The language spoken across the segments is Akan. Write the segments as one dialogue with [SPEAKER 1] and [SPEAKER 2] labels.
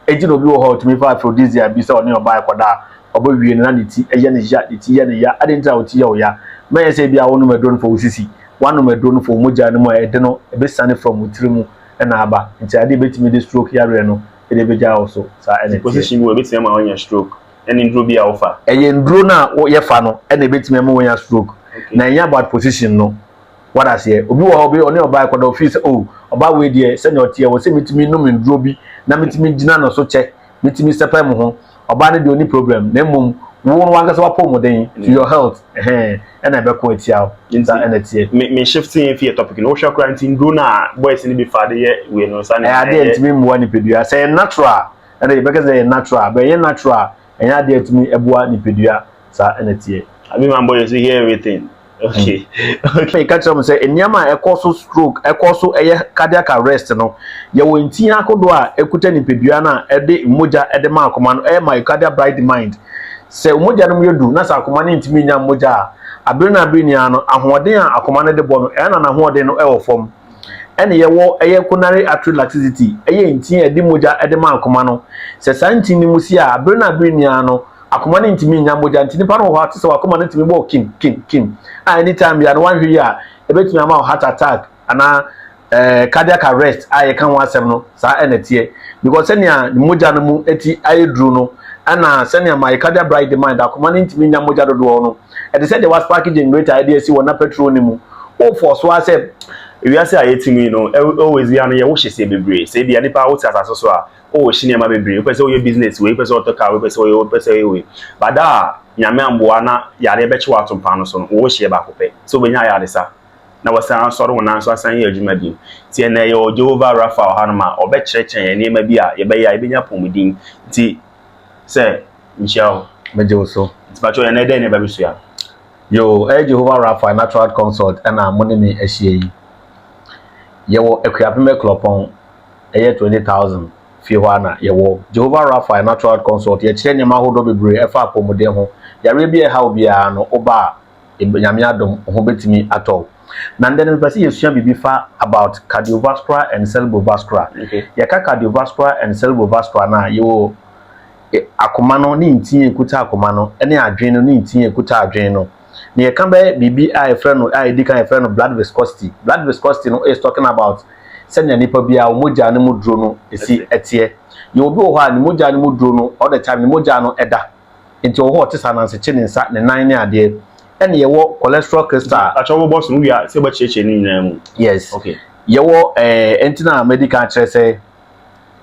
[SPEAKER 1] Enti na obi wɔ hɔ a ɔtumi fa aphrodisiac bi sɛ ɔne ɔbaa rekɔda a, ɔbɛwie no na ne ti yɛ no ya, ne ti yɛ no ya. Adɛn nti na wo ti yɛ wo ya? Mɛyɛ sɛ ebia wonom aduro no fa wo sisi, woanom aduro no fa wo mogya no mu a ɛde no ɛbɛsiane from wo tiri mu na aba. Nti adeɛ ɛbɛtumi de stroke yareɛ no de bɛgya wo so. Saa ɛna ɛteɛ.
[SPEAKER 2] Position bi wɔ ɛbɛtumi ama woanya stroke ɛne nnuro bi a wofa.
[SPEAKER 1] Ɛyɛ nnuro no a yɛfa no ɛna ɛbɛtumi ama woanya stroke. Na ɛnyɛ about position no. Wate aseɛ? Obi wɔ hɔ, obi ɔne ɔbaa kɔda, ofii sɛ, oh, ɔbaa wei deɛ, sɛnea ɔteɛ, wɔ sɛ metumi nom nnuro bi na metumi gyina no so kyɛ, metumi sɛpɛ mo ho. Ɔbaa no deɛ, ɔni problem, na mmom wo no wankasa wapɔmuden to your health, ɛhɛn, ɛna ɛbɛko atia wo. Saa ɛna teɛ.
[SPEAKER 2] Me shifting yɛn fi yɛ topic no, wohwɛ koraa nti nduro no a boys no bi fa de yɛ wei no sa ne
[SPEAKER 1] Ɛyɛ adeɛ a ntumi mmoa nipadua. Sɛ ɛyɛ natural, ɛna yɛbɛka sɛ ɛyɛ natural, bɛ ɛnyɛ natural, ɛnyɛ adeɛ a ɛtumi ɛboa nipadua. Saa ɛna teɛ.
[SPEAKER 2] Abi man boy, you see, hear everything. Okay.
[SPEAKER 1] Meka kyerɛ mo sɛ nneɛma a ɛkɔ so stroke, ɛkɔ so ɛyɛ cardiac arrest no, yɛwɔ ntin ahodoɔ a ɛkuta nipadua no a ɛde mogya ɛde ma akoma no, ɛyɛ myocardial bright mind. Sɛ mogya no mu yɛ du na sɛ akoma no ntumi nya mogya a, abere na abere nyinaa no, ahoɔden a akoma no de bɔ no, ɛyɛ na n'ahoɔden no ɛwɔ fam. Ɛna yɛwɔ ɛyɛ coronary artery laxity, ɛyɛ ntin a ɛde mogya ɛde ma akoma no. Sɛ saa ntin no mu si a, abere na abere nyinaa no, akoma no ntumi nya mogya, nti nipa no wɔ hɔ a te sɛ wakoma no ntumi bɔ kim kim kim a, anytime bia no wanhwɛ yi a, ebetumi ama wo heart attack anaa cardiac arrest a yɛka ho asɛm no. Saa ɛna teɛ, because sɛnea mogya no mu eti ayɛ duru no, ɛna sɛnea myocardial bright demand, akoma no ntumi nya mogya dodoɔ no, ɛte sɛ deɛ wa spark generator ɛde asi wɔ na petrol ne mu wofɔ so asɛ.
[SPEAKER 2] Ewiase a yɛte mu yi no, always bia no yɛwo hyehyɛ bebree sɛ ebia nipa a wote asase so a wowɔ hye nneɛma bebree, wopɛ sɛ woyɛ business wei, wopɛ sɛ wotɔ car wei, wopɛ sɛ woyɛ, wopɛ sɛ woyɛ wei, bada a Nyame amboa na yareɛ bɛkye wɔ ato mpa no so no, wɔwɔ hyeɛ baako pɛ sɛ wobɛnya ayaresa na wɔsan asɔre wo nan so asan yɛ adwuma bio. Nti ɛnɛ yɛwɔ Jehovah Rafa wɔ hanom a ɔbɛkyerɛkyerɛ yɛn nneɛma bi a yɛbɛyɛ a yɛbɛnya apɔmuden. Nti sɛ nhyia wo.
[SPEAKER 1] Megye wo so.
[SPEAKER 2] Nti patwɛ, yɛnɛ dɛn ne ɛbɛbɛsua?
[SPEAKER 1] Yo, ɛyɛ Jehovah Rafa Natural Consult ɛna mo ne me ahyia yi. Yɛwɔ Akuapem Kuropɔn, ɛyɛ 20,000 fie hɔ ana yɛwɔ Jehovah Rafa Natural Consult. Yɛkyerɛ nneɛma ahodoɔ bebree ɛfa apɔmuden ho. Yareɛ bi a ɛha wo biara no, woba a, Nyame adom, wo ho bɛtumi atɔ wo. Na ndɛ no, mepɛ sɛ yɛsua biribi fa about cardiovascular and cerebrovascular. Yɛka cardiovascular and cerebrovascular no a, yɛwɔ akoma no ne ntin a ɛkuta akoma no, ne adwene no ne ntin a ɛkuta adwene no. Na yɛka bɛyɛ biribi a yɛfrɛ no, a yɛdi kan yɛfrɛ no blood viscosity. Blood viscosity no is talking about sɛnea nipa biara wɔn mogya no mu duro no esi ɛteɛ. Yɛ obi wɔ hɔ a ne mogya no mu duro no, all the time ne mogya no ɛda, nti wɔ hɔ ɔte saa nansekye ne nsa, ne nan ne adeɛ. Ɛna yɛwɔ cholesterol crystal.
[SPEAKER 2] Atwa wobɔ so no wie a, sɛ wobɛkyerɛkyerɛ ne nyinaa mu.
[SPEAKER 1] Yes. Yɛwɔ nti na medical kyerɛ sɛ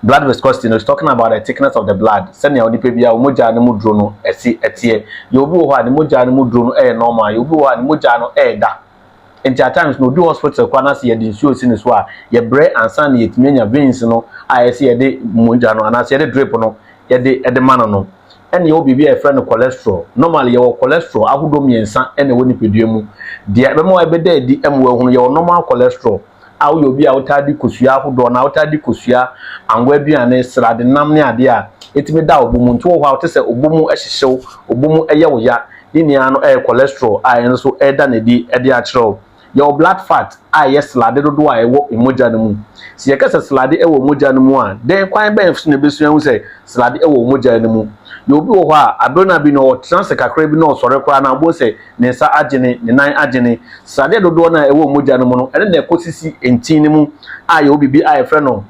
[SPEAKER 1] blood viscosity no is talking about the thickness of the blood, sɛnea onipa bi a wɔn mogya no mu duro no ɛsi ɛteɛ. Yɛ obi wɔ hɔ a ne mogya no mu duro no ɛyɛ normal, yɛ obi wɔ hɔ a ne mogya no ɛɛda, nti at times na obi hospital kora na sɛ yɛde nsuo si ne so a, yɛbrɛ ansa na yɛtumi anya veins no a yɛsɛ yɛde mogya no anaasɛ yɛde drip no yɛde ɛde ma no. Ɛna yɛwɔ biribi a yɛfrɛ no cholesterol. Normally yɛwɔ cholesterol ahodoɔ mmiɛnsa ɛna ɛwɔ nipadua mu. Deɛ ɛbɛma wɔn ɛbɛda adi ɛma wɔahunu, yɛwɔ normal cholesterol a woyɛ obi a wotaa di kosua ahodoɔ na wotaa di kosua, angwa aduane, srade nam ne adeɛ a ɛtumi da obo mu, nti wɔ hɔ a wote sɛ obo mu ɛhyehyew, obo mu ɛyɛ wo ya, ne nyinaa no ɛyɛ cholesterol a ɛno nso ɛda n'adi ɛde akyerɛw. Yɛwɔ blood fat a ɛyɛ slade dodoɔ a ɛwɔ mogya no mu. Sɛ yɛka sɛ slade ɛwɔ mogya no mu a, dɛn kwan bɛn so na ebesua ho sɛ slade ɛwɔ mogya no mu? Yɛ obi wɔ hɔ a abere na bi na ɔtena ase kakra bi na ɔsɔre koraa na abo sɛ ne nsa agyene, ne nan agyene. Sradeɛ dodoɔ no a ɛwɔ mogya no mu no, ɛno na ɛkɔ sisi ntin no mu a yɛwɔ biribi a yɛfrɛ no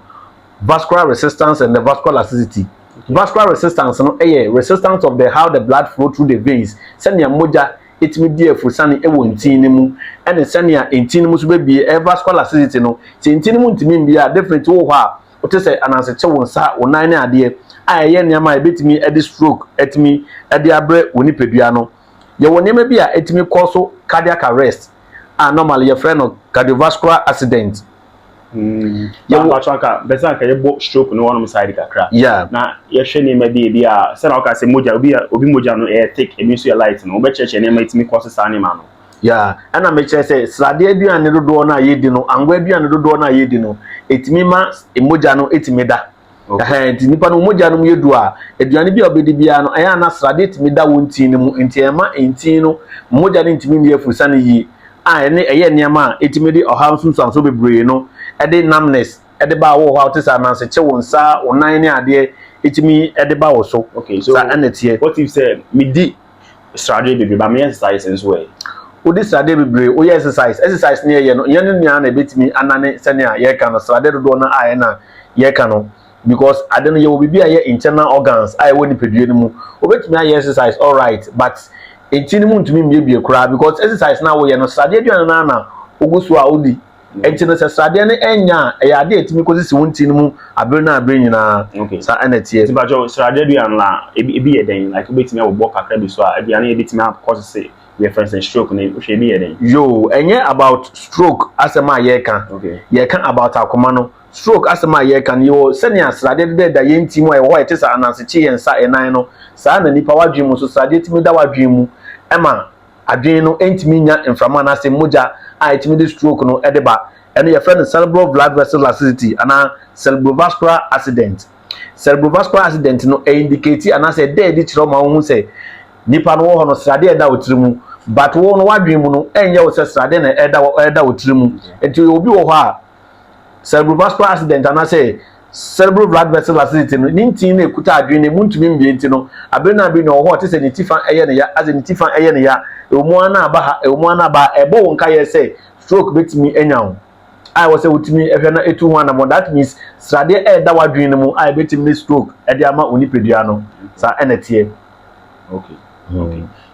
[SPEAKER 1] vascular resistance and the vascular laxity. Vascular resistance no ɛyɛ resistance of the how the blood flow through the veins, sɛnea mogya etumi di afusane ɛwɔ ntin no mu, ɛne sɛnea ntin no mu nso bɛbie. Ɛyɛ vascular laxity no, sɛ ntin no mu ntumi mbie a, definitely wɔ hɔ a wote sɛ anansekye wo nsa, wo nan ne adeɛ a ɛyɛ nneɛma a ebɛtumi ɛde stroke ɛtumi ɛde abrɛ wɔ nipadua no. Yɛwɔ nneɛma bi a ɛtumi kɔ so cardiac arrest a normally yɛfrɛ no cardiovascular accident.
[SPEAKER 2] Yɛwɔ anka bɛsɛ anka yɛbɔ stroke no wɔnom side kakra. Na yɛhwɛ nneɛma bi, ebi a sɛnea wɔka sɛ mogya, obi a obi mogya no ɛyɛ thick, ebi nso yɛ light no, wobɛkyerɛkyerɛ nneɛma etumi kɔ so saa nneɛma no.
[SPEAKER 1] Yeah, ɛna mekyerɛ sɛ sradeɛ aduane dodoɔ no a yɛdi no, angwa aduane dodoɔ no a yɛdi no, ɛtumi ma mogya no ɛtumi da. Ɛhɛn, nti nipa no mogya no mu yɛ du a, aduane bi a ɔbɛdi biara no, ɛyɛ ana sradeɛ tumi da wɔn ntin no mu, nti ɛma ntin no mogya no ntumi nni afusane yie a ɛne ɛyɛ nneɛma a ɛtumi de ɔhaw nsunsuanso bebree no ɛde numbness. de ba wɔ hɔ a, wote sɛ ananse kye wo nsa, wo nan ne adeɛ ɛtumi de ba wo so.
[SPEAKER 2] Okay, so
[SPEAKER 1] saa ɛna teɛ.
[SPEAKER 2] What if sɛ medi sradeɛ bebree ba, meyɛ exercise nso ɛ?
[SPEAKER 1] Wodi sradeɛ bebree, woyɛ exercise, exercise ne yɛyɛ no, yɛn no nyinaa na ebɛtumi anane sɛnea yɛreka no, sradeɛ dodoɔ no a ɛna yɛreka no, because ade no yɛwɔ biribi a yɛ internal organs a ɛwɔ nipadua no mu. Wobɛtumi ayɛ exercise, alright, but nti no mu ntumi mmiebie koraa, because exercise na woyɛ no, sradeɛ aduane no na ogu so a wodi. Nti no, sɛ sradeɛ no ɛnya a, ɛyɛ ade a ɛtumi kɔsisi wo nti no mu abere no abere nyinaa. Saa ɛna teɛ.
[SPEAKER 2] Nti patro, sradeɛ aduane no a ebi yɛ dɛn? Like wobɛtumi abobɔ kakra bi so a, aduane yɛ bɛtumi akɔ sese yɛfrɛ sɛ stroke no, wohwɛ ebi yɛ dɛn?
[SPEAKER 1] Yo, ɛnyɛ about stroke asɛm a yɛreka. Yɛreka about akoma no. Stroke asɛm a yɛreka no, yɛwɔ sɛnea sradeɛ deda yɛn ti mu a ɛwɔ hɔ a ɛte sɛ anansekye yɛn nsa ɛnan no, saa na nipa wadwene mu so sradeɛ tumi da wadwene mu, ɛma adwene no ntumi nya mframa anaasɛ mogya a ɛtumi de stroke no ɛde ba. Ɛno yɛfrɛ no cerebral blood vessel laxity anaa cerebrovascular accident. Cerebrovascular accident no, ɛindicate anaasɛ ɛda adi kyerɛ ɔma wohu sɛ nipa no wɔ hɔ no, sradeɛ ɛda wɔ tiri mu, but wo no wadwene mu no, ɛnyɛ wo sɛ sradeɛ na ɛda wɔ tiri mu. Nti obi wɔ hɔ a cerebrovascular accident anaasɛ cerebral blood vessel laxity no, ne ntin na ekuta adwene no mu ntumi mbie, nti no abere na abere na ɔwɔ hɔ, ɔte sɛ ne ti fa ɛyɛ ne ya, asɛ ne ti fa ɛyɛ ne ya, ɛwɔ mu ana aba ha, ɛwɔ mu ana aba ha, ɛbɔ wɔn nkaeɛ sɛ stroke bɛtumi anya wo a ɛwɔ sɛ wotumi ɛhwɛ na etu ho anamɔ. That means sradeɛ ɛɛda w'adwene no mu a ɛbɛtumi ne stroke ɛde ama onipadua no. Saa ɛna teɛ.
[SPEAKER 2] Okay,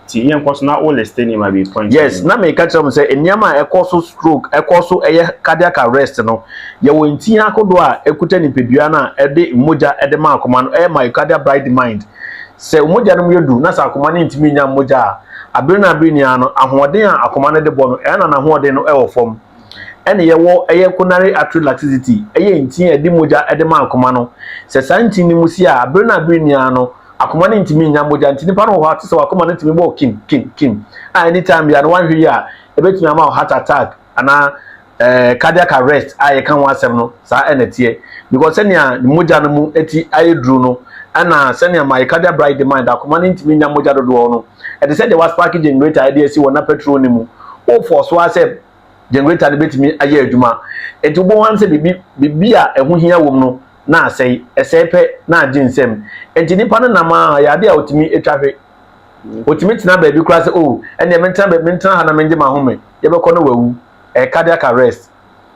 [SPEAKER 2] nti yɛn kɔ so na wo list nneɛma bi point.
[SPEAKER 1] Yes, na meka kyerɛ mo sɛ nneɛma a ɛkɔ so stroke, ɛkɔ so ɛyɛ cardiac arrest no, yɛwɔ ntin ahodoɔ a ɛkuta nipadua no a ɛde mogya ɛde ma akoma no, ɛyɛ myocardial blood demand. Sɛ mogya no mu yɛ du na sɛ akoma no ntumi nya mogya a, abere na abere nyinaa no, ahoɔden a akoma no de bɔ no, ɛyɛ na n'ahoɔden no ɛwɔ fam. Ɛna yɛwɔ ɛyɛ coronary artery laxity, ɛyɛ ntin a ɛde mogya ɛde ma akoma no. Sɛ saa ntin no mu si a, abere na abere nyinaa no, akoma no ntumi nya mogya, nti nipa no wɔ hɔ a te sɛ akoma no ntumi bɔ kim kim kim a, anytime bia no wanhwɛ yi a, ebɛtumi ama wo heart attack anaa cardiac arrest a yɛka ho asɛm no. Saa ɛna teɛ, because sɛnea mogya no mu eti ayɛ duru no, ɛna sɛnea myocardial blood demand, akoma no ntumi nya mogya dodoɔ no, ɛte sɛ deɛ waspark generator a yɛde asi wɔ na petrol no mu wofɔ so asɛ generator no bɛtumi ayɛ adwuma. Nti wobɔ wɔn sɛ bibi bibi a ɛho hia wɔ mu no na asɛe, ɛsɛe pɛ na agye nsɛm. Nti nipa no nam a, yɛ ade a otumi atwa hwɛ, otumi tena baabi koraa sɛ, oh, ɛnneɛ mentena baabi, mentena ha na mengye m'ahome, yɛbɛkɔ no wawu. Ɛyɛ cardiac arrest,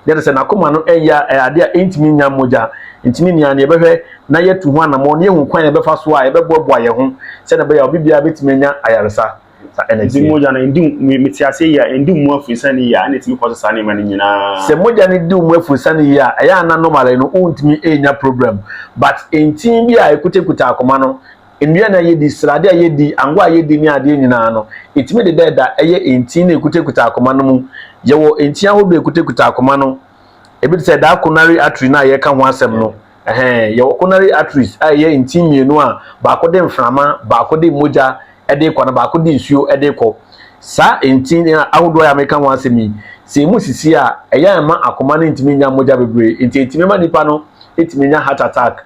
[SPEAKER 1] yɛde sɛ n'akoma no ɛyɛ ɛyɛ ade a ɛntumi nya mogya. Ntumi nia no, yɛbɛhwɛ na yɛtu ho anammɔn na yɛhu kwan yɛbɛfa so a yɛbɛboaboa yɛn ho sɛdeɛ ɛbɛyɛ a obi biara bɛtumi anya ayaresa. Sa ɛna
[SPEAKER 2] Nti
[SPEAKER 1] tie.
[SPEAKER 2] Mogya no ndi me te ase yie a, ndi mu afurusa yie a, ɛna etumi kɔ so saa nneɛma no nyinaa.
[SPEAKER 1] Sɛ mogya no di mu afurusa yie a, ɛyɛ ana normally no wontumi ɛnya problem, but ntin bi a ekutakuta akoma no, nnua na yɛdi, srade a yɛdi, ango a yɛdi ne adeɛ nyinaa no, ɛtumi de dɛɛda ɛyɛ ntin na ekutakuta akoma no mu. Yɛwɔ ntin ahodoɔ ekutakuta akoma no, ebi te sɛ daa coronary artery na yɛka ho asɛm no. Ɛhɛn, yɛwɔ coronary arteries a ɛyɛ ntin mmienu a baako de mframa, baako de mogya ɛde kɔ, na baako de nsuo ɛde kɔ. Saa ntin ahodoɔ a meka ho asɛm yi, sɛ emu sisi a, ɛyɛ ama akoma no ntumi nya mogya bebree, nti etumi ma nipa no etumi nya heart attack.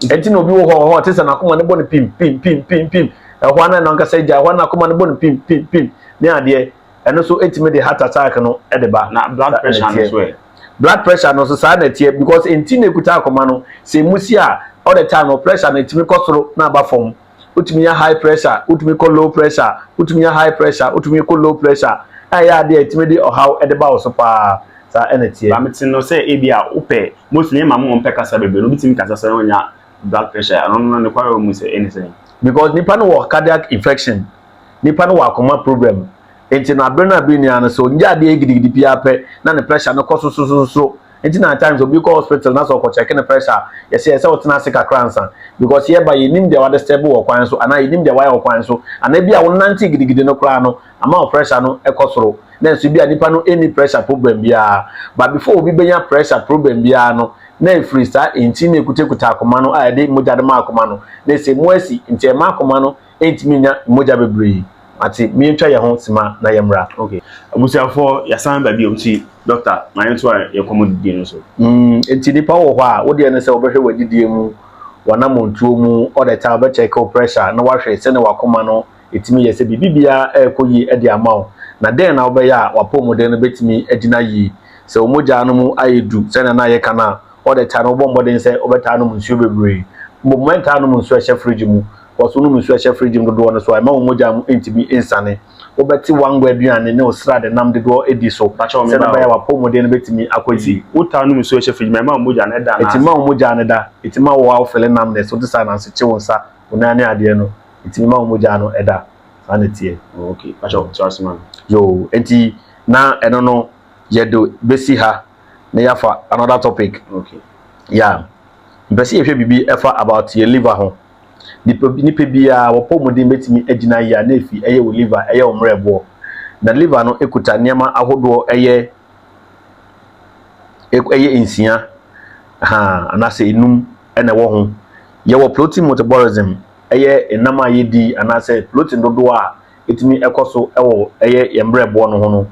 [SPEAKER 1] Nti na obi wɔ hɔ hɔ te sɛ n'akoma no bɔ no pim pim pim pim pim, ɛhɔ ana nankasa gya, ɛhɔ ana akoma no bɔ no pim pim pim ne adeɛ, ɛno nso etumi de heart attack no ɛde ba.
[SPEAKER 2] Na blood pressure no so ɛ?
[SPEAKER 1] Blood pressure no nso, saa na ɛteɛ, because nti na ekuta akoma no, sɛ emu si a, all the time no pressure no etumi kɔ soro na aba fam. Wotumi nya high pressure, wotumi kɔ low pressure, wotumi nya high pressure, wotumi kɔ low pressure, a ɛyɛ adeɛ a etumi de ɔhaw ɛde ba wɔ so paa. Saa ɛna ɛteɛ.
[SPEAKER 2] Maame te no sɛ ebi a wopɛ mostly maame wɔn pɛ kasa bebree no, obi tumi kasa sɛ ɔnya blood pressure, ɛno no ne kwara wɔ mu sɛ ɛne sɛ.
[SPEAKER 1] Because nipa no wɔ cardiac infection, nipa no wɔ akoma problem, nti na abere na abere nyinaa no, so onye adeɛ gidigidi pia pɛ na ne pressure no kɔ so so so so. Nti na at times obi kɔ hospital na sɛ ɔkɔ check ne pressure, yɛsɛ yɛsɛ ɔtena ase kakra nsa, because yɛba yɛnim deɛ wadisturb wɔ kwan so, anaa yɛnim deɛ wayɛ wɔ kwan so, anaa bi a wɔnante gidigidi no koraa no ama wɔ pressure no ɛkɔ soro. Na nso bi a nipa no any pressure problem biara, but before obi bɛnya pressure problem biara no, na efiri saa nti na ekutakuta akoma no a yɛde mogya de ma akoma no, na esi mu asi, nti ɛma akoma no ntumi nya mogya bebree. Ate mientwa yɛn ho sima na yɛmmra.
[SPEAKER 2] Okay, abusuafoɔ, yɛsan ba bio. Nti doctor, ma yɛn to a yɛkɔmɔ didie no so.
[SPEAKER 1] Nti nipa wɔ hɔ a, wodeɛ no sɛ wobɛhwɛ w'adidie mu, w'anamontuo mu, all the time wobɛcheck wo pressure na wahwɛ sɛne wakoma no ɛtumi yɛ, sɛ biribi biara ɛrekɔ yie ɛde ama wo, na dɛn na wobɛyɛ a wapɔmuden no bɛtumi agyina yie. Sɛ wo mogya no mu ayɛ du sɛnea na yɛka no a, all the time no wobɔ mmɔden sɛ wobɛtaa nom nsuo bebree. Mmom mɛntaa nom nsuo a ɛhyɛ fridge mu, because wonom nsuo a ɛhyɛ fridge mu dodoɔ no so a, ɛma wo mogya mu ntumi nsane. Wobɛte w'ango aduane ne wo srade nam dodoɔ adi so
[SPEAKER 2] Pakyɛ me
[SPEAKER 1] sɛnea
[SPEAKER 2] ba
[SPEAKER 1] ɛbɛyɛ a
[SPEAKER 2] o.
[SPEAKER 1] w'apɔmuden no bɛtumi akɔ
[SPEAKER 2] Nti
[SPEAKER 1] yie.
[SPEAKER 2] wotaa nom nsuo hyɛ fridge mu, ɛma wo mogya no ɛda
[SPEAKER 1] Ɛtumi
[SPEAKER 2] anaasɛ?
[SPEAKER 1] ma wo mogya no da, ɛtumi ma wo a wo feel numbness, wote sɛ ananse kye wo nsa, wo nan ne adeɛ no, ɛtumi ma wo mogya no ɛda. Saa na ɛteɛ.
[SPEAKER 2] Oh, okay. Pakyɛ to ase ma me.
[SPEAKER 1] Yo, nti na ɛno no yɛde bɛsi ha na yɛafa another topic. Yeah, mpɛ sɛ yɛhwɛ biribi ɛfa about yɛ liver ho. Nipa biara wɔpɔ bɛtumi agyina yie a, na efi ɛyɛ wɔ liver, ɛyɛ wɔ mmerɛboɔ. Na liver no ekuta nneɛma ahodoɔ ɛyɛ 6 ha anaasɛ 5 ɛna ɛwɔ ho. Yɛwɔ protein metabolism, ɛyɛ nam a yɛdi anaasɛ protein dodoɔ a ɛtumi ɛkɔ so ɛwɔ ɛyɛ yɛn mmerɛboɔ no ho no.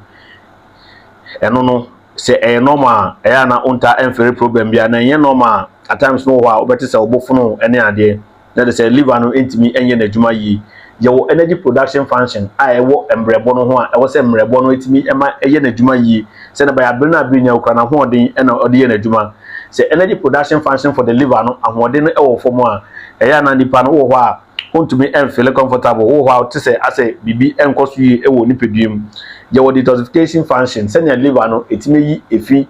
[SPEAKER 1] Ɛno no, sɛ ɛyɛ normal a, ɛyɛ ana wonta ɛmfere problem biara, na ɛnyɛ normal a, at times no wɔ hɔ a wobɛte sɛ wobɔfono ɛne adeɛ na de sɛ liver no ntumi ɛnyɛ n'adwuma yie. Yɛwɔ energy production function a ɛwɔ mmerɛbɔ no ho a ɛwɔ sɛ mmerɛbɔ no etumi ɛma ɛyɛ n'adwuma yie, sɛnɛ bɛyɛ abere no abere nya okura n'ahoɔden ɛna ɔde yɛ n'adwuma. Sɛ energy production function for the liver no ahoɔden no ɛwɔ fam a, ɛyɛ ana nipa no wɔ hɔ a wontumi ɛnfeel comfortable, wɔ hɔ a wote sɛ asɛ biribi ɛnkɔ so yie ɛwɔ nipadua mu. Yɛwɔ detoxification function, sɛnea liver no etumi yi efi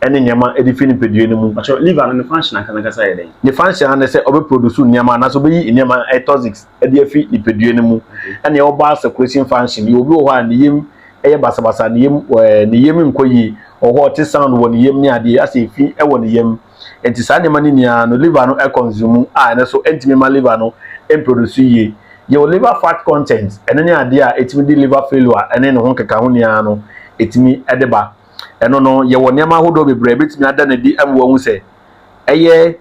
[SPEAKER 1] ɛne nneɛma ɛde fi nipadua no mu.
[SPEAKER 2] Pakyɛ, liver no ne function ankasa yɛ dɛn?
[SPEAKER 1] Ne function ne sɛ ɔbɛ produce nneɛma anaasɛ ɔbɛyi nneɛma ɛyɛ toxics ɛde afi nipadua no mu. Ɛna ɛwɔ bile secretion function. Yɛ obi wɔ hɔ a ne yam ɛyɛ basabasa, ne yam ne yam nkɔ yie, ɔwɔ hɔ ɔte sound wɔ ne yam ne adeɛ asɛ efi ɛwɔ ne yam. Nti saa nneɛma no nyinaa no, liver no ɛconsume a, ɛno so ɛntumi ma liver no ɛmproduce yie. Yɛwɔ liver fat content, ɛno ne adeɛ a ɛtumi de liver failure ɛne ne ho nkeka ho nyinaa no ɛtumi ɛde ba. Ɛno no, yɛwɔ nneɛma ahodoɔ bebree ɛbɛtumi ada n'adi ama wɔn sɛ ɛyɛ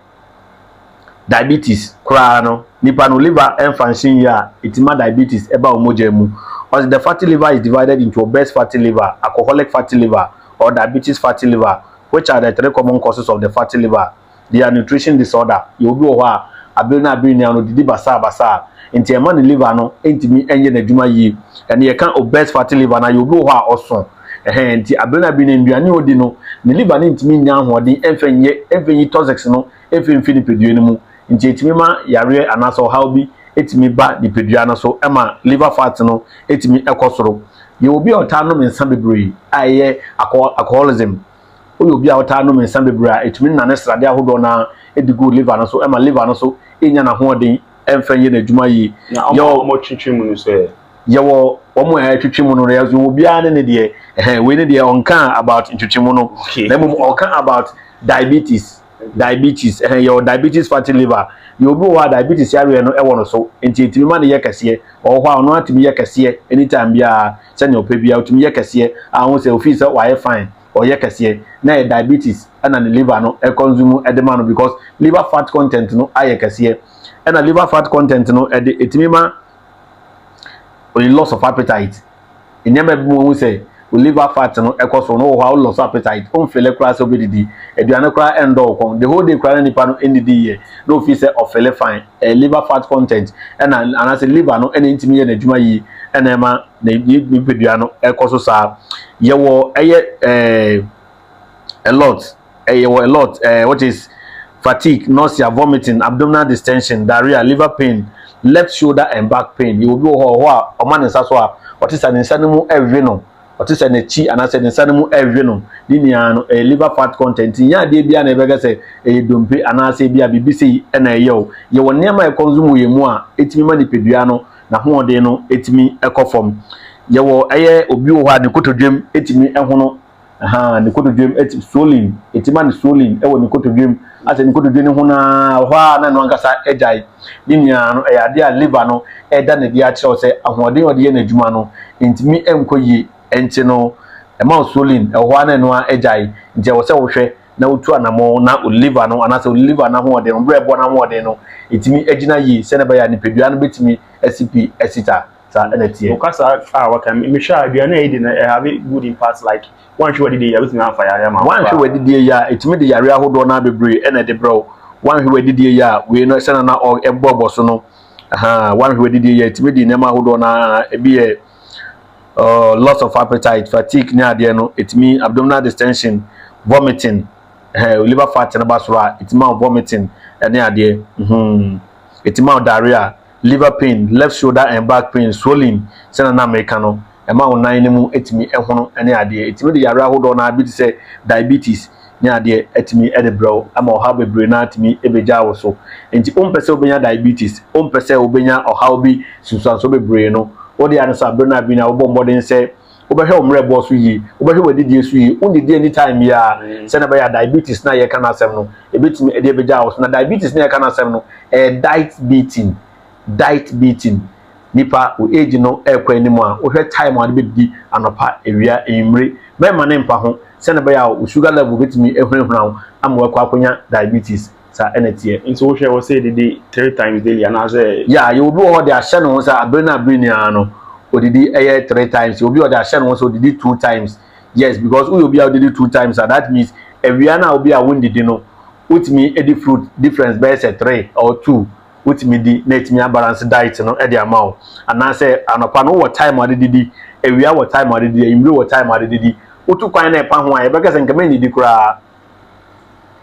[SPEAKER 1] diabetes koraa no, nipa no liver ɛnfunction yie a, ɛtumi ma diabetes ɛba wɔn mogya mu. Ɔsɛ the fatty liver is divided into obese fatty liver, alcoholic fatty liver or diabetes fatty liver, which are the three common causes of the fatty liver. They are nutrition disorder. Yɛ obi wɔ hɔ a abere na abere nia no didi basaa basaa, nti ɛma ne liver no ntumi nyɛ n'adwuma yie. Ɛna yɛka obese fatty liver na yɛ obi wɔ hɔ a ɔso ɛhɛn, nti abere na abere na nnuane a odi no, ne liver no ntumi nya ahoɔden ɛmfɛ nyɛ ɛmfɛ nyi toxics no ɛmfɛ mfi nipadua no mu, nti etumi ma yareɛ anaasɛ ɔhaw bi etumi ba nipadua no so, ɛma liver fat no etumi ɛkɔ soro. Yɛ obi a ɔtaa nom nsa bebree a ɛyɛ alcoholism. Woyɛ obi a ɔtaa nom nsa bebree a, etumi nane sradeɛ ahodoɔ na edi gu liver no so, ɛma liver no so enya n'ahoɔden ɛmfɛ nyɛ n'adwuma yie.
[SPEAKER 2] Na ɔmo ɔmo twitwi mu no so yɛ?
[SPEAKER 1] Yɛwɔ wɔn a ɛtwitwi mu no, yɛ obiara ne ne deɛ. Ɛhɛn, wei ne deɛ ɔnka about ntwitwi mu no, na mmom ɔka about diabetes. Diabetes, ɛhɛn, yɛwɔ diabetes fatty liver. Yɛ obi wɔ hɔ a diabetes yareɛ no ɛwɔ no so, nti etumi ma ne yɛ kɛseɛ. Ɔwɔ hɔ a ɔno atumi yɛ kɛseɛ anytime biara, sɛnea ɔpɛ biara otumi yɛ kɛseɛ a, ɔho sɛ ofi sɛ wayɛ fine, ɔyɛ kɛseɛ na yɛ diabetes ɛna ne liver no ɛconsume ɛde ma no, because liver fat content no ayɛ kɛseɛ. Ɛna liver fat content no ɛde etumi ma oyi loss of appetite. Nneɛma bi mu ohun sɛ o liver fat no ɛkɔ so no, wɔ hɔ a o loss of appetite, o nfeel koraa sɛ obɛdidi aduane koraa, ɛndɔ o kɔn the whole day koraa na nipa no ɛndidi yɛ na ofi sɛ ɔfeel fine. Liver fat content ɛna anaasɛ liver no ɛna ntumi yɛ n'adwuma yie, ɛna ɛma ne nipadua no ɛkɔ so saa. Yɛwɔ ɛyɛ a lot, ɛyɛ wɔ a lot, what is fatigue, nausea, vomiting, abdominal distension, diarrhea, liver pain, left shoulder and back pain. Yɛ obi wɔ hɔ a ɔma ne nsa so a, ɔte sɛ ne nsa no mu ɛwe no, ɔte sɛ n'akyi anaasɛ ne nsa no mu ɛwe no. Ne nyinaa no ɛyɛ liver fat content. Nyɛ adeɛ biara na ɛbɛka sɛ ɛyɛ dompe anaasɛ bi a biribi sei ɛna ɛyɛ o. Yɛwɔ nneɛma a ɛconsume wɔ yɛn mu a ɛtumi ma nipadua no n'ahoɔden no ɛtumi ɛkɔ fam. Yɛwɔ ɛyɛ obi wɔ hɔ a ne kotodwem ɛtumi ɛhono ahan, ne kotodwem ɛti swollen, ɛtumi ma ne swollen ɛwɔ ne kotodwem, asɛ ne kotodwe ne ho naa hɔ a na no ankasa agyae. Ne nyinaa no ɛyɛ adeɛ a liver no ɛda ne de akyerɛw sɛ ahoɔden a ɔde yɛ n'adwuma no ntumi nkɔ yie, nti no ɛma wo swollen ɛwɔ hɔ a na ɛno agyae. Nti ɛwɔ sɛ wohwɛ na wotu anammɔn na o liver no anaasɛ o liver n'ahoɔden no, berɛ ɛbɔ n'ahoɔden no ɛtumi agyina yie, sɛnɛ ɛbɛyɛ a nipadua no bɛtumi asi pi asi ta. Saa ɛna teɛ.
[SPEAKER 2] Wokasa a waka, mehwɛ a aduane a yɛdi no ɛhave good impact, like wanhwɛ wadidie yɛ, wobɛtumi amfa yare ama.
[SPEAKER 1] Wanhwɛ wadidie yɛ a, ɛtumi de yare ahodoɔ no bebree ɛna ɛde brɛ wo. Wanhwɛ wadidie yɛ a, wei no sɛnɛ na ɛbɔbɔ so no, wanhwɛ wadidie yɛ a, ɛtumi de nneɛma ahodoɔ no ebi yɛ. Loss of appetite, fatigue ne adeɛ no, ɛtumi abdominal distension, vomiting. Liver fat no ba soro a, ɛtumi ma vomiting ɛne adeɛ. Ɛtumi ma diarrhea, liver pain, left shoulder and back pain, swelling. Sɛnɛ na meka no, ɛma wo nan no mu ɛtumi ɛhono ɛne adeɛ. Ɛtumi de yare ahodoɔ no bi te sɛ diabetes ne adeɛ ɛtumi ɛde brɛw ama ɔhaw bebree na atumi ɛbɛgya wo so. Nti wompɛ sɛ wobɛnya diabetes, wompɛ sɛ wobɛnya ɔhaw bi sunsuanso bebree no, wode ano sɛ abere no abi na wobɔ mmɔden sɛ wobɛhwɛ wo mmerɛ bɔ so yie, wobɛhwɛ w'adidie so yie, wonnidi anytime biara, sɛnɛ ɛbɛyɛ a diabetes na yɛka no asɛm no ɛbɛtumi ɛde ɛbɛgya wo so. Na diabetes na yɛka no asɛm no, ɛyɛ diet beating, diet beating. Nipa wo age no ɛrekɔ anim a, wohwɛ time a wɔde bɛdidi anɔpa, awia, anwummere, mɛma ne mpa ho, sɛnɛ ɛbɛyɛ a wo sugar level bɛtumi ehunahuna wo ama wakɔ akɔnya diabetes. Saa ɛna teɛ.
[SPEAKER 2] Nti wohwɛ wɔ sɛ didi three times daily anaasɛ?
[SPEAKER 1] Ya, yɛ obi wɔ hɔ de ahyɛ ne ho sɛ abere na abere nyinaa no odidi ɛyɛ three times. Obi wɔ de ahyɛ ne ho sɛ odidi two times. Yes, because woyɛ obi a odidi two times a, that means awia na obi a wondidi no, wotumi edi fruit difference bɛyɛ sɛ three or two, wotumi di na etumi abalance diet no ɛde ama wo. Anaasɛ anɔpa no wɔ time a ɔde didi, awia wɔ time a ɔde didi, anwummere wɔ time a ɔde didi. Wotu kwan na ɛpa ho a, yɛbɛka sɛ nkɛmɛ ndidi koraa,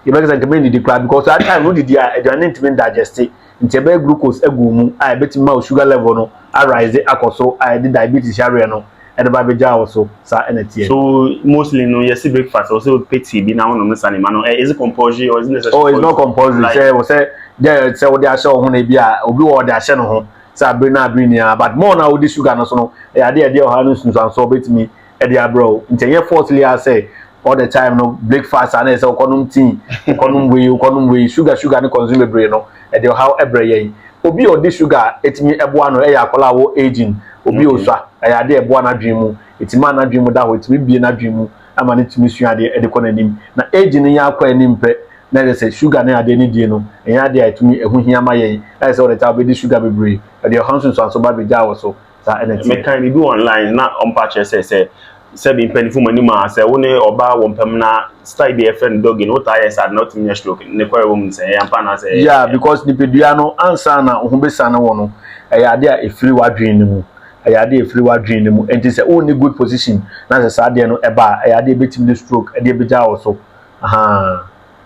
[SPEAKER 1] yɛbɛka sɛ nkɛmɛ ndidi koraa, because that time no didi a, aduane ntumi digest, nti ɛbɛyɛ glucose agu mu a ɛbɛtumi ma wo sugar level no arise akɔ soro a yɛde diabetes yareɛ no ɛde ba abɛgya wo so. Saa ɛna teɛ.
[SPEAKER 2] So mostly no, yɛsi breakfast ɔsɛ wopɛ tea bi na wonom no sa ne ma no, is it compulsory or is it necessary?
[SPEAKER 1] Oh, it's not compulsory. Sɛ wɔ sɛ gye sɛ wode ahyɛ wo ho na ebi a obi wɔ ɔde ahyɛ ne ho sɛ abere na abere nyinaa, but more na wodi sugar no so no, ɛyɛ adeɛ ɛdeɛ ɔha no nsunsuansoɔ bɛtumi ɛde abrɛ wo. Nti ɛnyɛ forcefully a sɛ all the time no breakfast ana sɛ wokɔnom tea, wokɔnom wei, wokɔnom wei, sugar, sugar ne consume bebree no, ɛde ɔhaw ɛbrɛ yɛn. Obi a ɔde sugar ɛtumi ɛboa no ɛyɛ akwadaa a wɔ aging, obi a osua, ɛyɛ adeɛ ɛboa n'adwene mu, ɛtumi a n'adwene mu da hɔ, ɛtumi bie n'adwene mu ama ne tumi sua adeɛ ɛde kɔ n'anim. Na aging no yɛ akɔ anim pɛ na ɛde sɛ sugar ne adeɛ ne die no, ɛnyɛ adeɛ a ɛtumi ɛho hia ma yɛn. Ɛyɛ sɛ ɔde ta ɔbɛdi sugar bebree, ɛde ɔhaw nsunsuanso ba abɛgya wɔ so. Saa ɛna teɛ.
[SPEAKER 2] Mekan biribi online na ɔmpa kyerɛ sɛ sɛbi mpanyinfo mu anim a, sɛ wo ne ɔbaa wɔ mpam na style bi yɛfrɛ no doggy no, wotaa yɛ saa na wotumi nya stroke. Ne kɔrɛ wɔ mu sɛ ɛyɛ ampa anaasɛ ɛyɛ?
[SPEAKER 1] Yeah, because nipadua no ansa na wo ho bɛsa no wɔ no, ɛyɛ adeɛ a ɛfiri w'adwene no mu, ɛyɛ adeɛ a ɛfiri w'adwene no mu. Nti sɛ wonni good position na sɛ saa adeɛ no ɛba a, ɛyɛ adeɛ a ɛbɛtumi de stroke ɛde ɛbɛgya wɔ so. Ahaa,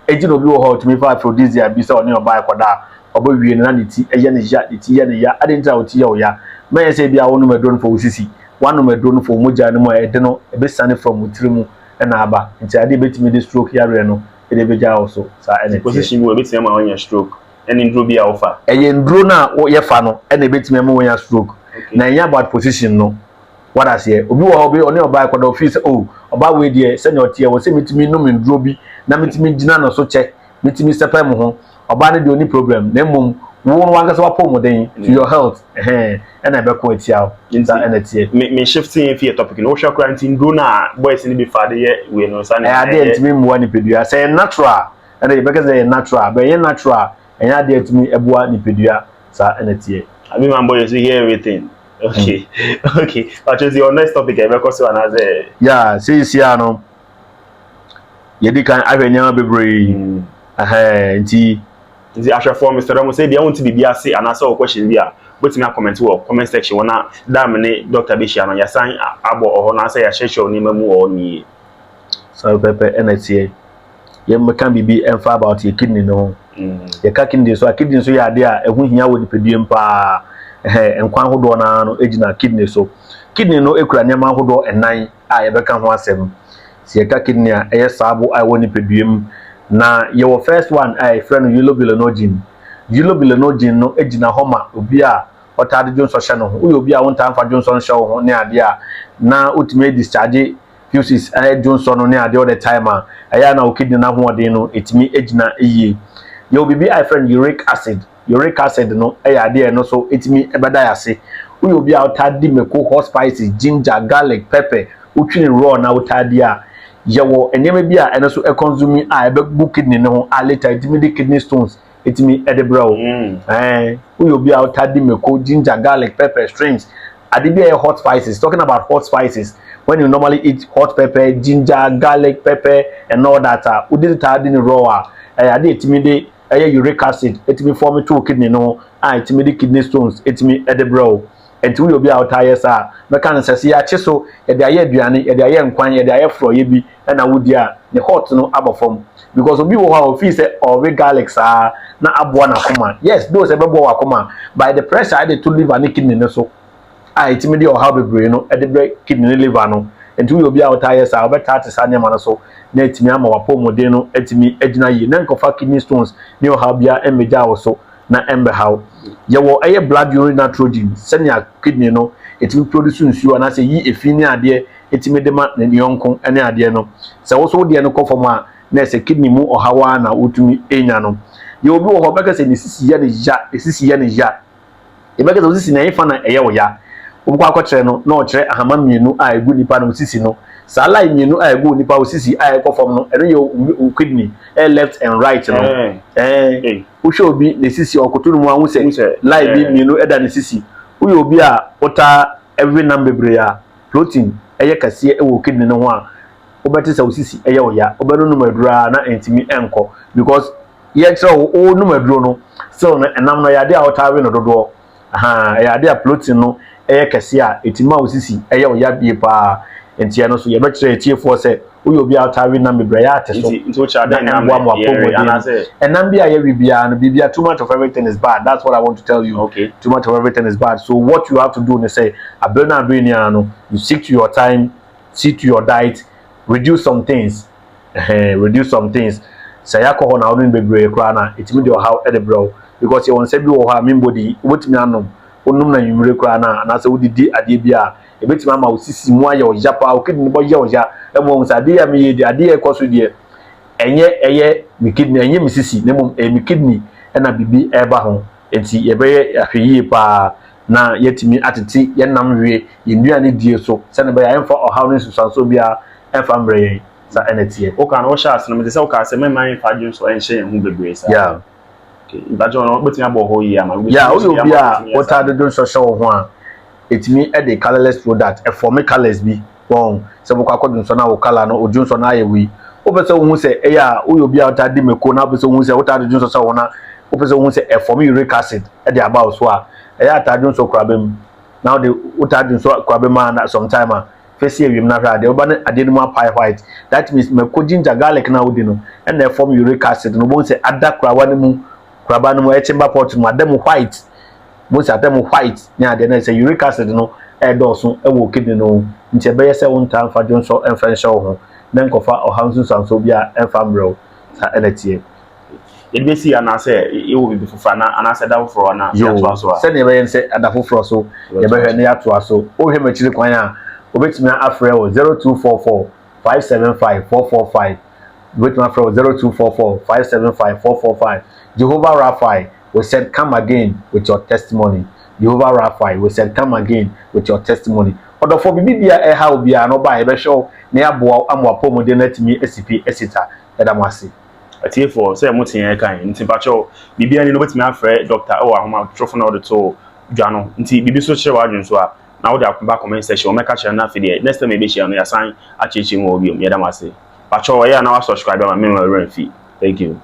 [SPEAKER 1] eti na obi wɔ hɔ a ɔtumi fa aphrodisiac bi sɛ ɔne ɔbaa ɛkɔda a, ɔbɛwie no na ne ti ɛyɛ ne ya, ne ti yɛ ne ya. Ade nti a wo ti yɛ wo ya, mɛyɛ sɛ ebi a wonom aduro no for wo sisi, wanom aduro no for wo mogya no mu a ɛde no ɛbɛsane from wo tiri mu ɛna aba. Nti adeɛ ɛbɛtumi de stroke yareɛ no ɛde ɛbɛgya wɔ so. Saa ɛna ɛteɛ.
[SPEAKER 2] Position bi wɔ ebɛtumi ama woanya stroke ɛne nduro bi a wofa?
[SPEAKER 1] Ɛyɛ nduro no a yɛfa no ɛna ɛbɛtumi ama woanya stroke, na ɛnyɛ about position no. Wada aseɛ? Obi wɔ hɔ, obi ɔne ɔbaa ɛkɔda, ofii sɛ, oh, ɔbaa wei deɛ, sɛnea ɔteɛ wɔ sɛ metumi nom nduro bi na metumi gyina no so kyɛ, metumi sɛpɛ mo ho. Ɔbaa no deɛ ɔni problem, na mmom wo no wankasa wapɔ mmɔden to your health, ɛhɛn, ɛna ɛbɛko atia wo. Saa ɛna teɛ.
[SPEAKER 2] Me shifting fi yɛ topic no, wohwɛ koraa nti nduro no a boys no bi fa de yɛ wei no saa ne
[SPEAKER 1] Ɛyɛ adeɛ a ntumi mmoa nipadua. Sɛ ɛyɛ natural ɛna yɛbɛka sɛ ɛyɛ natural, bɛ ɛnyɛ natural, ɛnyɛ adeɛ a ɛtumi ɛboa nipadua. Saa ɛna teɛ.
[SPEAKER 2] Abi man boy, you see, hear everything. Okay, but your next topic ɛbɛkɔ so anaasɛ?
[SPEAKER 1] Yeah, seesia no yɛdi kan ahwɛ nneɛma bebree, ɛhɛn, nti
[SPEAKER 2] Nti ahwɛfoɔ, mesrɛ mo sɛ deɛ wonte biribi ase anaasɛ wɔ question bi a, wobɛtumi acomment wɔ comment section wɔ, na dam ne doctor bɛhyia no, yɛsan abɔ ɔhɔ na sɛ yɛahyɛhyɛ nneɛma mu wɔ hɔ no yie.
[SPEAKER 1] Saa pɛpɛ ɛna teɛ. Yɛmmɛka biribi ɛmfa about yɛ kidney no ho. Yɛka kidney so a, kidney so yɛ adeɛ a ɛho hia wɔ nipadua mu paa. Ɛhɛn, nkwan ahodoɔ naa no gyina kidney so. Kidney no kura nneɛma ahodoɔ ɛnan a yɛbɛka ho asɛm. Sɛ yɛka kidney a, ɛyɛ saabo a ɛwɔ nipadua mu. Na yɛwɔ first one a yɛfrɛ no urobilinogen. Urobilinogen no gyina hɔ ma obi a ɔtaa de dwonsɔ hyɛ ne ho. Woyɛ obi a wontaa mfa dwonsɔ nhyɛ wo ho ne adeɛ a, na wotumi discharge feces, ɛyɛ dwonsɔ no ne adeɛ all the time a, ɛyɛ a na wo kidney no ahoɔden no ɛtumi gyina yie. Yɛwɔ biribi a yɛfrɛ no uric acid. Uric acid no yɛ adeɛ a ɛno nso ɛtumi bɛda yɛ ase. Woyɛ obi a wotaa di mako, hot spices, ginger, garlic, pepper, wotwi ne raw na wotaa di a, yɛwɔ nneɛma bi a ɛno nso ɛconsume a ɛbɛgu kidney no ho a, later ɛtumi de kidney stones ɛtumi ɛde brɛ wo. Woyɛ obi a wotaa di mako, ginger, garlic, pepper, shrimps, ade bi a ɛyɛ hot spices, talking about hot spices, when you normally eat hot pepper, ginger, garlic, pepper and all that a, wodi taa di ne raw a, ɛyɛ ade a ɛtumi de ɛyɛ uric acid ɛtumi form to kidney no ho a ɛtumi de kidney stones ɛtumi ɛde brɛ wo. Nti woyɛ obi a wotaa yɛ saa a, mɛka no sɛ, sɛ yɛakye so, yɛde ayɛ aduane, yɛde ayɛ nkwan, yɛde ayɛ forɔeɛ bi na wodi a, ne hot no abɔ fam. Because obi wɔ hɔ a ofii sɛ ɔwe garlic saa na aboa n'akoma. Yes, though sɛ ɛbɛboa w'akoma, but the pressure a ɛde to liver ne kidney no so a ɛtumi de ɔhaw bebree no de brɛ kidney ne liver no. Nti woyɛ obi a wotaa yɛ saa a, wobɛtaa te saa nneɛma no so na atumi ama w'apɔwmuden no atumi agyina yie na nkɔfa kidney stones ne ɔhaw biara mmegyaa wo so na ɛmbɛhaw. Yɛwɔ ɛyɛ blood urine nitrogen sɛnea kidney no ɛtumi produce nsuo anaasɛ yi efi ne adeɛ ɛtumi de ma ne yɔnko ne adeɛ no. Sɛ wo so wo deɛ no kɔ fam a, na ɛsɛ kidney mu ɔhaw ara na wotumi nya no. Yɛwɔ obi wɔ hɔ ɔbɛka sɛ ne sisi yɛ ne ya, ne sisi yɛ ne ya. Yɛbɛka sɛ wo sisi no ɛhefa na ɛyɛ wo ya? Wobɛkɔ akɔkyerɛ no na ɔkyerɛ ahama mmienu a ɛgu nipa no sisi no. Saa line mmienu a ɛgu nipa wo sisi a ɛkɔ fam no, ɛno yɛ wo kidney, ɛyɛ left and right no. Ɛɛ, wohwɛ obi ne sisi ɔkoto no mu a, wohu sɛ line bi mmienu ɛda ne sisi. Woyɛ obi a wotaa ɛwe nam bebree a, protein ɛyɛ kɛseɛ ɛwɔ kidney no ho a, wobɛte sɛ wo sisi ɛyɛ wo ya. Wobɛnonom aduro a na ɛntumi ɛnkɔ because yɛkyerɛ wo wonom aduro no still no ɛnam no ɛyɛ adeɛ a wotaa we no dodoɔ. Ahaa, ɛyɛ adeɛ a protein no ɛyɛ kɛseɛ a ɛtumi ma wo sisi ɛyɛ wo ya bie paa. Nti ɛno nso yɛbɛkyerɛ atiefoɔ sɛ woyɛ obi a wotaa we nam bebree a, ɛyɛ ate so na ɛmmoa mo apɔmuden no. Ɛnam bi a yɛwe biara no, biribi a too much of everything is bad. That's what I want to tell you.
[SPEAKER 2] Okay.
[SPEAKER 1] Too much of everything is bad. So what you have to do ne sɛ abere no abere ni ara no, you stick to your time, stick to your diet, reduce some things. Ɛhɛn, reduce some things. Sɛ ɛyɛ alcohol na wonom bebree koraa na ɛtumi de ɔhaw de brɛ wo. Because yɛwɔ nsa bi wɔ hɔ a membɔ din, wobɛtumi anom, wonom no anwummere koraa no a, anaasɛ wodidi adeɛ bi a, ɛbɛtumi ama wo sisi mu ayɛ wo ya paa, wo kidney bɛyɛ wo ya, ɛma woahu sɛ adeɛ yi a meyɛ yi deɛ, adeɛ a ɛrekɔ so deɛ, ɛnyɛ ɛyɛ me kidney, ɛnyɛ me sisi, na mmom ɛyɛ me kidney ɛna biribi ɛreba ho. Nti yɛbɛyɛ ahwɛyie paa na yɛatumi atete yɛn nam wie, yɛn nnuane die so, sɛdeɛ ɛbɛyɛ a ɛmfa ɔhaw ne nsunsuansoɔ biara ɛmfa mbrɛ yɛn. Saa ɛna ɛteɛ.
[SPEAKER 2] Woka no, wohyɛ ase no, mete sɛ wokaa sɛ mɛmma yɛmfa adwene so ɛnhyɛ yɛn ho bebree saa.
[SPEAKER 1] Yeah.
[SPEAKER 2] Okay. Mpakyɛ no, wobɛtumi abɔ hɔ yie ama.
[SPEAKER 1] Yeah, woyɛ obi a wotaa dodo nsɔ hyɛ wo ho a, ɛtumi de colourless product, ɛfɔme colours bi. Wɔn sɛ wokɔ akɔdwo nsɔ na wo colour no, odwo nsɔ no ayɛ wei. Wopɛ sɛ wohu sɛ ɛyɛ a woyɛ obi a wotaa di mako na wopɛ sɛ wohu sɛ wotaa dodo nsɔ hyɛ wo ho na wopɛ sɛ wohu sɛ ɛfɔme uric acid de aba wo so a, ɛyɛ a taa dwo nsɔ kuraba mu. Na wode wotaa dwo nsɔ kuraba mu a na sometime a Fɛ si awiam na hwɛ adeɛ, woba no adeɛ no mu apae white, that means mako, ginger, garlic no a wodi no ɛna ɛfɔm uric acid no, wobɛhu sɛ ada kurawa no mu, kuraba no mu, ɛyɛ chamber pot no mu, ada mu white, wobɛhu sɛ ada mu white ne adeɛ no sɛ uric acid no ɛredɔɔso ɛwɔ kidney no ho, nti ɛbɛyɛ sɛ wontaa mfa dwonsɔ ɛmfa nhyɛ wo ho na nkɔfa ɔhaw nsunsuansoɔ bi a ɛmfa mbrɛ wo, saa ɛna ɛteɛ.
[SPEAKER 2] Yɛde bɛsi anaasɛ yɛwɔ biribi foforɔ anaa anaasɛ da foforɔ anaa yɛatoa so a.
[SPEAKER 1] Sɛdeɛ ɛbɛyɛ no sɛ da foforɔ so yɛbɛhwɛ na yɛatoa so. Wohwɛ m'akyiri kwan a, wobɛtumi afrɛ wɔ 0244 575 445. Wobɛtumi afrɛ wɔ 0244 575 445. Jehovah Raphael, we said come again with your testimony. Jehovah Raphael, we said come again with your testimony. Ɔdɔfoɔ, biribi bia ɛha wo biara no, ɔba a yɛbɛhwɛ wo na yɛaboa wo ama w'apɔmuden no atumi asi pi asi ta. Yɛda mo ase.
[SPEAKER 2] Atiefoɔ, sɛ mote yɛn kan nti mpakyɛw biribiara ni no wobɛtumi afrɛ doctor wɔ ahomatorofo na ɔde too dwa no nti biribi so kyerɛ w'adwene so a na wode aba comment section wɔmɛka kyerɛ no na afei deɛ next time yɛbɛhyia no yɛasan akyerɛkyerɛ mu wɔ biom. Yɛda mo ase. Mpakyɛw ɛyɛ a na wa subscribe ama me ma werɛ mfi. Thank you.